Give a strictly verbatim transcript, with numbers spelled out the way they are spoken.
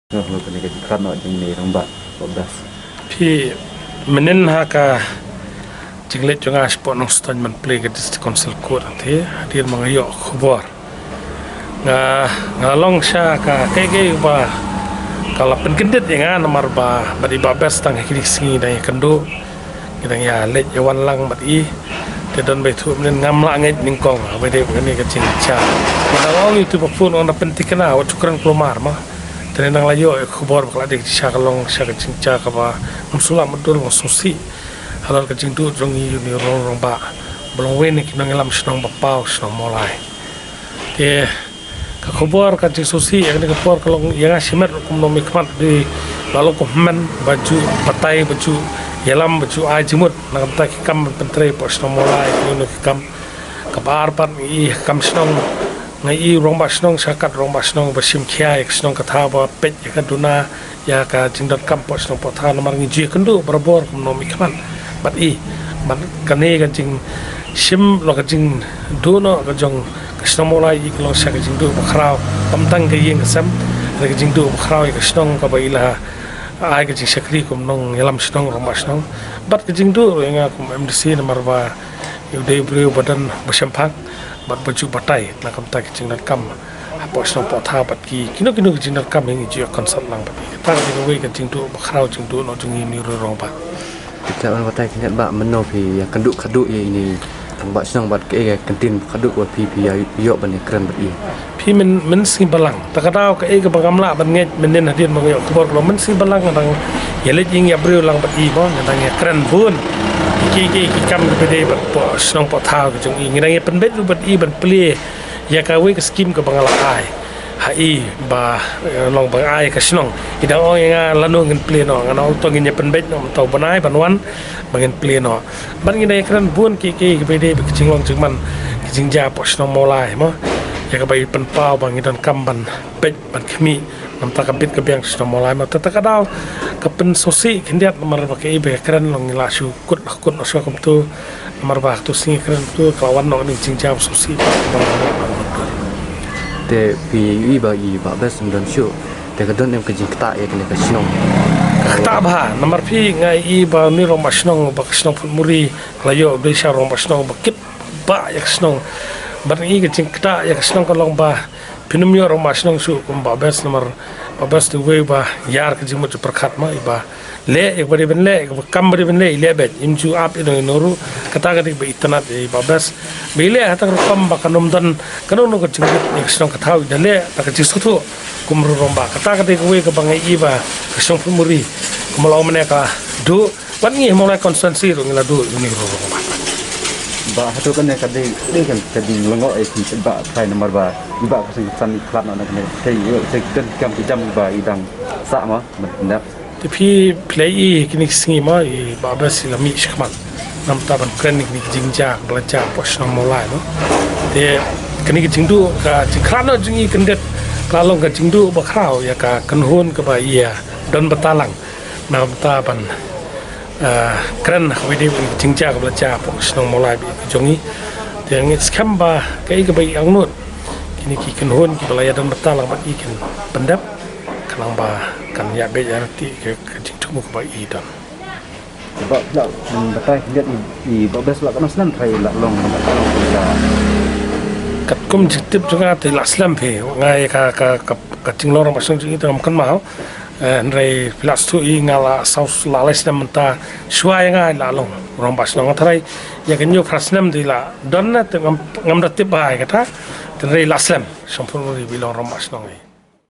Noh lo kane ka jingkhlad noh jong ine i rangbah Bah Best. Phi mynnin ha ka jingleit jong nga shapoh Nongstoiñ ban plie ka District Council Court, te hadien ba nga ïoh khubor, nga nga long sha ka, kaei kaei ba ka la pynkyndit ïa nga, namar ba bad i Bah Best tang ha kine ki sngi dang ïakynduh, ngi dang ïaleit ïawan lang bad i. Te don ba ithuh mynnin ngam lah ngeit nyngkong ha ba ïadei bad kane ka jingjia. Nga dang ong ïa uto ba phone, ong da pynthikna, wat shu kren kulmar ma. Te nang la ïoh ïa ka khubor ba ka la dei ka jingshisha ka long sha ka jingjia kaba ngam sngewlah mutdur, ngam sngewsih halor ka jingduh jong i une u rangbah ba long uwei na ki nongïalam shnong ba paw shnong Mawlai. Te ka khubor, ka jingsngewsih ïa kane ka por ka long ïa nga shimet ruh kum u nongmihkhmat, dei la long kum u hynmen ba ju batai, ba ju ïalam, ba ju ai jingmut na ka bynta ki kam ban pyntrei hapoh shnong Mawlai, kino kino ki kam. Kaba ar pat, nga i kam shnong, nga i rangbah shnong sha ka rangbah shnong ba shim khia ïa ka shnong, kata ba peit ïa ka duna ïa ka jingdonkam hapoh shnong hapoh thaw, namar ngi ju ïakynduh barabor kum u nongmihkhmat bad i. Bad kane ka jingshim, la ka jingduh noh ka jong ka shnong Mawlai i ka long sha ka jingduh bakhraw, ym tang ka ïing ka sem, ka jingduh bakhraw ïa ka shnong kaba i la ai ka jingshakri kum u nongïalam shnong, rangbah shnong. Bad ka jingduh ruh ïa nga kum M D C, namar ba u dei u briew ba don ba shemphang bad ba ju batai na ka bynta ki jingdonkam hapoh shnong hapoh thaw bad ki kino kino ki jingdonkam, ngi ju ïa consult lang bad ki. Kata ka dei kawei ka jingduh bakhraw, jingduh noh jong i une u rangbah. Phi lah ban batai khyndiat, Bah, mynno phi ïakynduh khadduh ïa ine i rangbah shnong bad kaei ka kyntien khadduh ba phi, phi ïa ïoh ban ïakren bad i? Phi, myn, mynsngi balang, ta ka daw kaei kaba ngam lah ban ngeit mynnin hadien ba nga ïoh khubor ka long, mynsngi balang nga dang ïaleit ïing ïa briew lang bad i, ba nga dang ïakren bun ïa ki, ki, ki kam kiba dei bad hapoh shnong hapoh thaw ka jong i. Ngi dang ïapynbeit ruh bad i ban plie ïa kawei ka skim kaba nga la ai ha i, ba, eh, long ba nga ai ha ka shnong. I dang ong ïa nga lano ngin plie noh, nga ong to ngin ïapynbeit noh mynta u bnai ban wan ba ngin plie noh. Bad ngi dang ïakren bun ki, ki, kiba dei bad ka jinglong jingman, ka jingjia hapoh shnong Mawlai mo, ïa kaba i pynpaw ba ngi donkam ban peit ban khmih na ka bynta ka bit ka biang ka shnong Mawlai mo. Te ta ka daw ka pynsngewsih khyndiat namar ba kaei ba ïakren long ngi la shu kut, la kut noh shuwa kumto. Namar ba ha kato ka sngi ïakren kumto ka la wan noh kane ka jingjia ba sngewsih ba. Te phi ïohi ba i Bah Best um don shuh, te ka don em ka jingktah ïa kane ka shnong? Ka ktah bha, namar phi, nga i ba une u rangbah shnong ba ka shnong Phutmuri la ïoh u dei sha u rangbah shnong ba kit bha ïa ka shnong. Bad nga i ka jingktah ïa ka shnong ka long ba phin ym ïoh rangbah shnong shuh kum Bah Best, namar Bah Best u dei uwei ba ïar ka jingmut jingpyrkhat mo, i ba leh ïa kaba dei ban leh, ïa kaba kam ba dei ban leh i leh beit, im ju ap ïano ïano ruh. Kata ka dei kaba itynnad ïa i Bah Best, ba i leh ha kata ka rukom ba kan ym don kano kano ka jingbit ïa ka shnong ka thaw, i da leh da ka jingsngewthuh kum u rangbah. Kata ka dei kawei kaba nga i ba ka shnong Phutmuri kumba la ong mynne ka duh, bad ngi ha Mawlai constituency ruh ngi la duh ïa une u rangbah. Bah, hato kane ka dei, dei kan ka jinglyngngoh ïa phi, Bah, trai, namar ba i Bah Kharsing Khatsan i khlad noh na kane ka, te ïoh, te don ki kam ki jam ba i dang sah mo, ban pyndep? Te phi, phi la i kine ki sngi mo, i Bah Best i la mih shakhmat na ka bynta ban kren ïa kine ki jingjia ba la jia hapoh shnong Mawlai mo. Te kane ka jingduh, ka jingkhlad noh jong i khyndiat ka la long ka jingduh bakhraw ïa ka kynhun kaba i ïa don bynta lang na ka bynta ban, ah, kren ha kaba ïadei bad kine ki jingjia kaba la jia hapoh shnong Mawlai bad i jong i. Te nga ngeit skhem ba kaei kaba i angnud, kine ki kynhun kiba la ïa don bynta lang bad i kin pyndep, khnang ba kan ïa beit ïa lynti ka, ka jingthmu kaba i don. Bah, lah, hmm, batai khyndiat i, i Bah Best lah katno snem trai lah long, lah long ka. Katkum jingtip jong nga te lah slem phi, nga ïa ka, ka, ka, ka jinglong rangbah shnong jong i te ngam kynmaw. Eh, hynrei phi lah sngewthuh i nga lah saw, lah lai snem mynta shuwa ïa nga lah long rangbah shnong, nga tharai ïa ka hynñiew phra snem te lah don na te ngam, ngam da tip bha ïa kata. Te hynrei lah slem, sngewbha ri ba i long rangbah shnong i.